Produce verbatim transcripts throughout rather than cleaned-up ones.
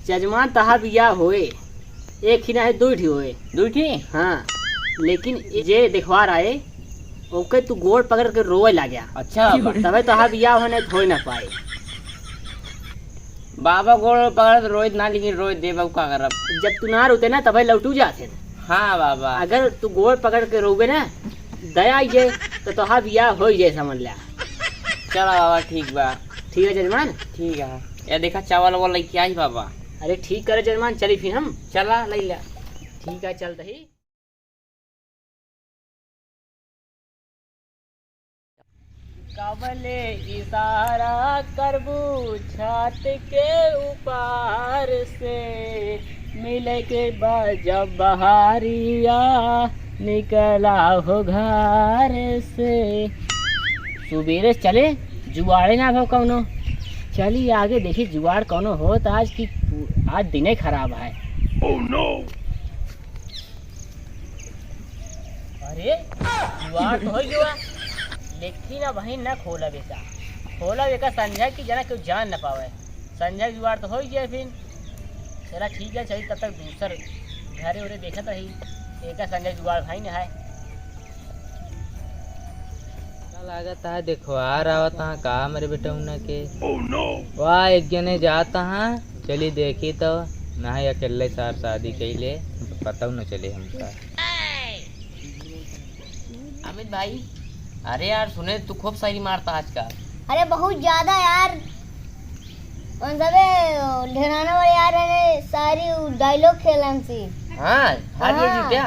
जजमान, तहार बियाह होए, एक ही ना है, दुइ ठी होए। दुइ ठी? हाँ, लेकिन जे देखवार आए, ओके तू गोड़ पकड़ के रोवे लाग्या। अच्छा बाबा। तबे तहार बियाह होए, नहीं तो होए ना पाए। बाबा गोड़ पकड़ के रोइत ना, लेकिन रोए देब, अब का करब? जब तू ना रोते ना, तबे लौटू जाते। हाँ बाबा। अगर तू गोड़ पकड़ के रोवे ना, दया आई जाए, तो तोहार बियाह हो जाए, समझ ल्या। चला बाबा, ठीक बा। ठीक है जजमान। ठीक है। या देखा, चावल वावल लेके आई बाबा। अरे ठीक करे जजमान, चली फिर हम। चला, ले ल्या। ठीक है, चलत ही। कबले इशारा करबू छत के ऊपर से, मिले के बा जब बहारिया, निकला हो घर से। सुबेरे चले, जुआड़े ना भव कौनो। चली आगे देखी जुआड़ कौनो होत आज की, आज दिने खराब है। Oh no! अरे, जुआड़ तो होइ गवा, लेकिन अब ही ना खोलब एका। खोलब एका संझा की जना केहू जान न पावे। संझा जुआड़ तो होइ गया फिर। चला ठीक है, चली तब तक दूसर घरे उरे देखत रही। एका संझा जुआड़ भाई न है। का लागत है, देखवार आवत है का हमरे बेटौना के? Oh no! वाह, एक जने जात है, चली देखी तो, ना ही अकेले सार शादी कैले, पता न चले हमका। अमित भाई, अरे यार, सुने तू खूब शायरी मारता आजकल। अरे बहुत ज्यादा यार, उन सबे ढेराना वाले यार ने सारी डायलॉग खेलन सी। हाँ, हार गए हाँ। जीत्या?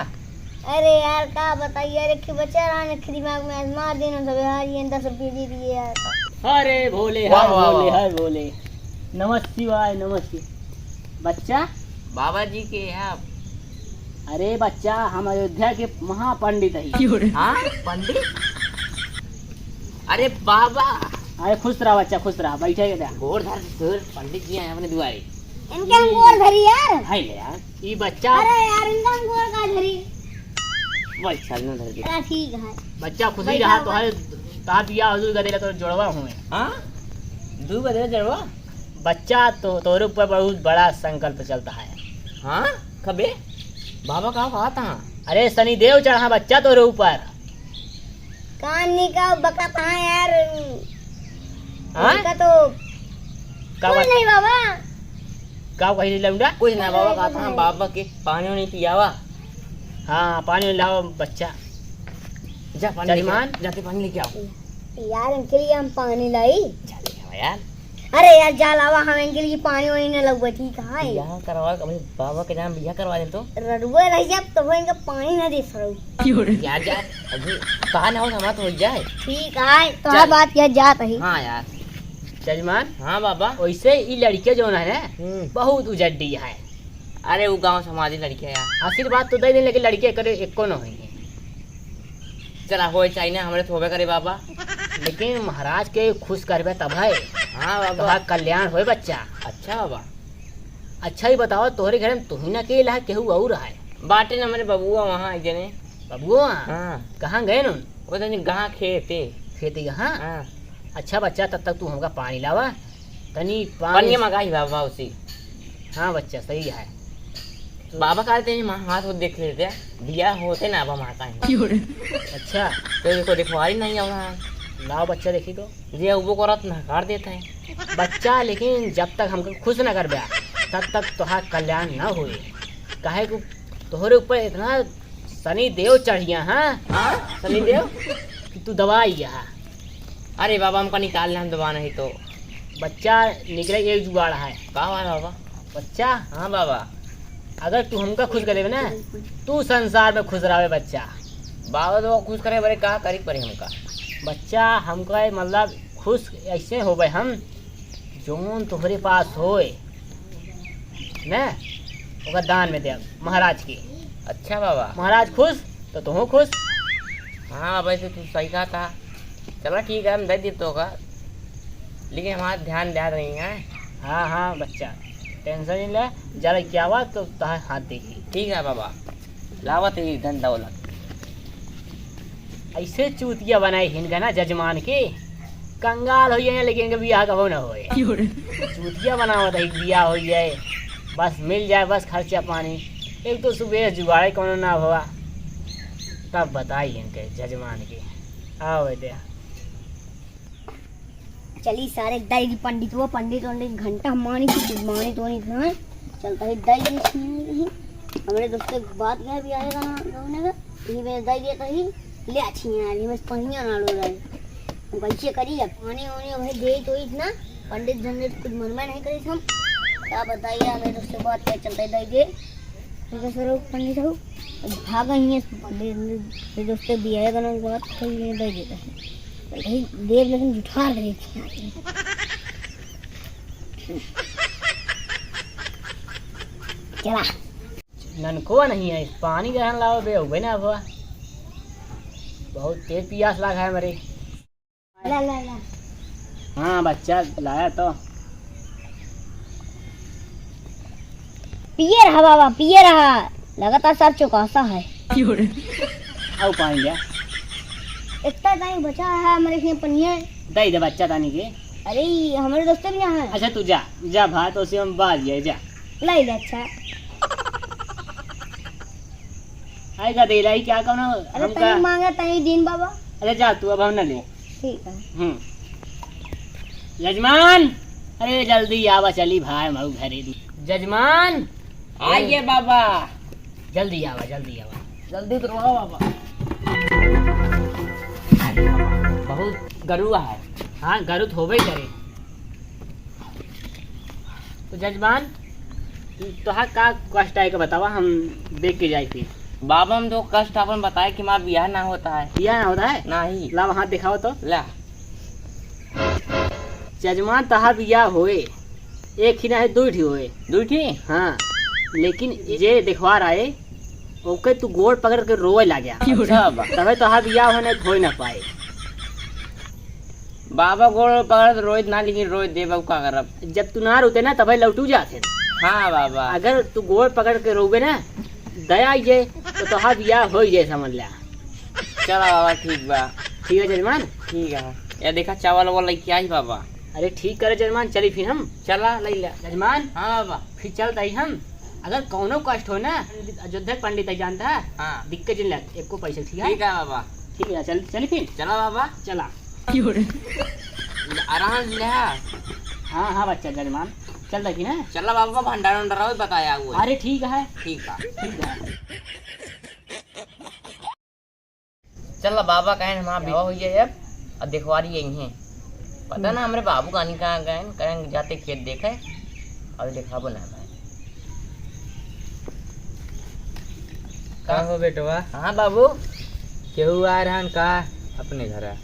अरे यार, का बताइए यार, एक ही बच्चा रहा ने दिमाग में आज मार देना सब यार, ये दस रुपये दे दिए यार। अरे भोले, वाह, हाय वाह, भोले, वाह। हाय भोले। नमः शिवाय, नमः शिवाय। बच्चा? बाबा जी के हैं आप? अरे बच्चा, हम अयोध्या के महापंडित हई। हाँ, पंडित? अरे बाबा। अरे खुश रहा बच्चा, खुश रहा, बैठे के दे। गोड़ धर, गोड़, पंडित जी आए अपने दुआरे। इनके हम गोड़ धरी यार। हाय ले यार, ई बच्चा। अरे यार, इनका हम गोड़ का धरी। बोल, चल ना धर के। चला ठीक है। बच्चा खुशी बैठा रहा, हुआ। तो है, ता बिया हुजूर गदेला तो जोड़वा हुए। हाँ? दू गदेला जोड़वा? बच्चा तो तोरे ऊपर बहुत बड़ा संकल्प चलता है। हाँ? कबे? बाबा का कहा था? अरे शनिदेव चढ़ा बच्चा तोरे ऊपर। कान निकाल बका कहाँ यार? हाँ? उनका तो का कुछ बात? नहीं बाबा। का कही लौंडा? कुछ ना बाबा, अरे, कहा था बाबा के पानी वानी पियावा। हाँ, पानी लावा बच्चा। जा पानी लेके आ। जजमान। जाते पानी लेके आओ। यार, इनके लिए हम पानी लाई। जा ले आओ यार। अरे यार, जा लावा, हम इनके लिए पानी वानी न लउबा, ठीक है? बियाह करवा, अबे बाबा के नाम बियाह करवा दे तो। रडुआ रह जाब, तब इनका पानी न दे सरो। क्यों रे? यार जा, अभी कहा ना हो, समाप्त हो जाए। ठीक है, तो चल। बात किया जात है। हाँ यार। जजमान। हाँ बाबा। वैसे ई लड़के जो है ना, हम्म। बहुत उजड्डी है। अरे वो गांव समाज के लड़के हैं यार। आशीर्वाद तो दे दे, लेकिन लड़के करे एको न होई। चला, होए चाहे ना, हमरे तो होबे करे बाबा। लेकिन महाराज के खुश करबे तब है। हाँ बाबा। तोहार कल्याण होए बच्चा। अच्छा बाबा। अच्छा ही बताओ, तोहरे घर में तू ही ना अकेला है, केहू और है? बाटे ना मेरे बबुआ वहाँ एक जने। बबुआ? हाँ। कहाँ गए न? वो तनी गाँव खेते। खेते गए, हाँ? हाँ। अच्छा बच्चा, तब तक तू हमका पानी लावा। तनी पानी पनिया मंगाई बाबा उसी। हाँ बच्चा, सही है। बाबा कहते हैं, माँ हाथ को देख लेते हैं, बिया होते ना अब हम आता है। क्यों रे? अच्छा। तो देखो, देखो, आ ही नहीं आ रहा है। लाओ बच्चा, देखी तो। ये वो करत ना कर देता है। बच्चा, लेकिन जब तक हमको खुश ना करबे, तब तक तोहार कल्याण ना होए। काहे को तोहरे ऊपर इतना शनि देव चढ़िया, हाँ? हाँ, शनि देव? कि तू दबाई यहाँ। अरे बाबा, हमका निकाल ले, हम दबा नहीं तो। बच्चा, निकले एक जुगाड़ है। का हुआ बाबा? बच्चा। हाँ बाबा। अगर तू हमका खुश कर देबे ना, तू संसार में खुश रहबे बच्चा। बाबा तो खुश करे बरे का करी पड़े हमका? बच्चा, हमका मतलब खुश ऐसे होबे हम, जौन तोहरे पास होए, ने, ओकर दान में दे महाराज के। अच्छा बाबा। महाराज खुश, तो तोहू खुश। हाँ, वैसे तू सही कहा था। चला ठीक है, हम दे दी तो का, लेकिन हमारा ध्यान दिया नहीं है। हाँ, हाँ, बच्चा, tension नहीं ले, जरा क्या हुआ तो तोहार हाथ देखी। ठीक है बाबा, लावत ही धन दौलत। ऐसे चूतिया बनाए हिनका ना जजमान के, कंगाल हो जाए, लेकिन इनके बियाह कबो ना होए। क्यों रे? चूतिया बनावत है, बियाह हो जाए। बस मिल जाए बस खर्चा पानी। एक तो सुबह जुगाड़े कौनो ना भवा, तब बताई इनके जजमान के। आओ दे। चली सारे दाई की पंडित, वो पंडित वंडित घंटा मानी थी, कुछ मानी तो नहीं था। चलता है दाई के छीन नहीं। हमारे दोस्त के बात क्या भी आएगा ना, गाँव में यही मेरे दाई के कही ले अच्छी है, अभी बस पनिया ना लो रहे। हम कैसे करी अब? पानी वानी भाई दे तो इतना, पंडित झंझट कुछ मन में नहीं करी हम। क्या बताइए, मेरे दोस्त के बात क्या चलता है दाई के। तो सर पंडित हो, भाग गई है पंडित, मेरे दोस्त के बिया का ना बात कही नहीं दाई के। भाई देव लेकिन जुठार दे। चला। ननकुआ नहीं है, पानी ग्रहण लाओ बे, उबे ना हुआ। बहुत तेज पियास लाग है हमारे। ला, ला, ला। हाँ बच्चा, लाया तो। पिए रहा बाबा, पिए रहा। लगातार सर चौकसा है। आओ पानी लिया। इतना टाइम बचा है हमारे यहाँ पनिया। दे दे बच्चा तानी के। अरे, हमारे दोस्त भी यहाँ है। अच्छा, तू जा, जा भाई, तो उसे हम बाज गए, जा। लाई ले, अच्छा। आएगा दे लाई, क्या कहना अरे, हमका? तनी मांगा, तनी दीन बाबा। अरे जा तू, अब हम ना ले। ठीक है। हम्म। जजमान, अरे जल्दी आवा, चली भाई, मऊ घरे। जजमान। आइए बाबा। जल्दी आवा, जल्दी आवा। जल्दी तो रहो बाबा। बहुत गरुआ है। हाँ, गरु तो होबे करे। तो जजमान, तोहार का कष्ट है के बतावा, हम देख के जाई फिर। बाबा, हम तो कष्ट अपन बताए कि हमार बियाह ना होता है। बियाह ना होता है? नहीं। ला, वहाँ दिखाओ तो। ला। जजमान, तोहार बियाह होए, एक ही ना है, दुई ठी होए। दुई ठी? हाँ, लेकिन जे देखवार आए, ओके तू गोड़ पकड़ के रोवे लाग्या। अच्छा बा। तबे तोहार बियाह होए, नहीं तो होए ना पाए। बाबा गोड़ पकड़ के रोइत ना, लेकिन रोइत देबा, का करब? जब तू ना रोते ना, तबे लौटू जाते। हाँ बाबा। अगर तू गोड़ पकड़ के रोवे ना, दया आई जाए, तो तोहार बियाह हो जाए, समझ ल्या। चला बाबा, ठीक बा। ठीक है जजमान। ठीक है। या देखा, चावल वावल लेके आई बाबा। अरे ठीक करे जजमान, चली फिर हम। चला, ले ला। जजमान। हाँ बाबा। फिर चलता ही हम। अगर कौनो कष्ट हो ना, अयोध्या के पंडित है जानता है। हाँ। दिक्कत जिन लग, एको पैसा, ठीक है? ठीक है बाबा। ठीक है, चल, चली फिर। चला बाबा। चला। आराम ले। हाँ, हाँ बच्चा जजमान, चल देखी ना। चला बाबा, भंडारा उंडारा भी बताया हुआ है। अरे ठीक है। ठीक है। ठीक है। चल बाबा कहेन हमार बियाह हो जाए अब, अब देखवारी यही है। पता ना हमरे बाबू कानी कहाँ गए, कहेन जाते खेत देखे, अब देखाबो ना भाई। का हो बेटवा? हाँ बाबू। केहू आ रहन का अपने घरा?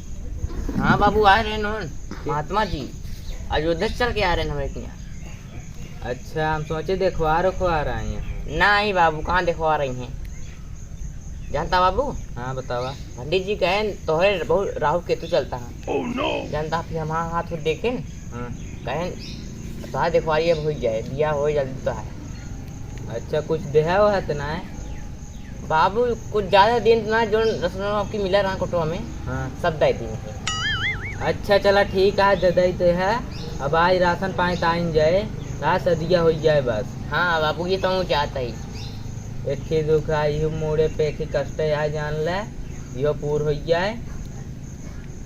हाँ बाबू, आ रहे नोन। महात्मा जी, अयोध्या से चल के आ रहे हैं हमारे यहाँ। अच्छा, हम सोचे देखवार उखवार आई हैं। नहीं बाबू, कहाँ देखवार आई हैं? जानता बाबू? हाँ, बतावा। पंडित जी कहेन, "तोहरे बहुत राहु केतु चलता है।" Oh no! जानता, फिर हम हाँ हाथ उठ देखेन। हाँ। कहेन, "तोहार देखवारी अब हो जाए, बियाह हो जल्दी तो है।" अच्छा, कुछ देहा वहा तो ना है? बाबू, कुछ ज्यादा दिन ना, जो रसम आपकी मिला रहा कोटवा में, हाँ। सब दे दी। अच्छा, चला, ठीक है, दे दे तो है। अब आज राशन पानी ताइन जाए, आज सदिया हो जाए बस। हाँ बाबू, ये तो हम चाहते ही। एक ही दुख है, यही मोड़े पे एक ही कष्ट है, जान ले, यो पूर हो जाए।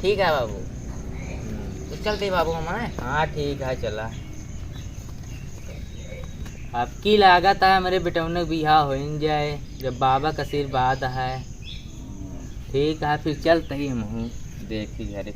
ठीक है बाबू। हम्म। तो चलते ही बाबू हमारे। हाँ, ठीक है, चला। अब की लागत है, हमरे बेटौने के बियाह होइन जाए, जब बाबा का आशीर्वाद है। ठीक है, फिर चलते ही हमहूँ। देखी घरे।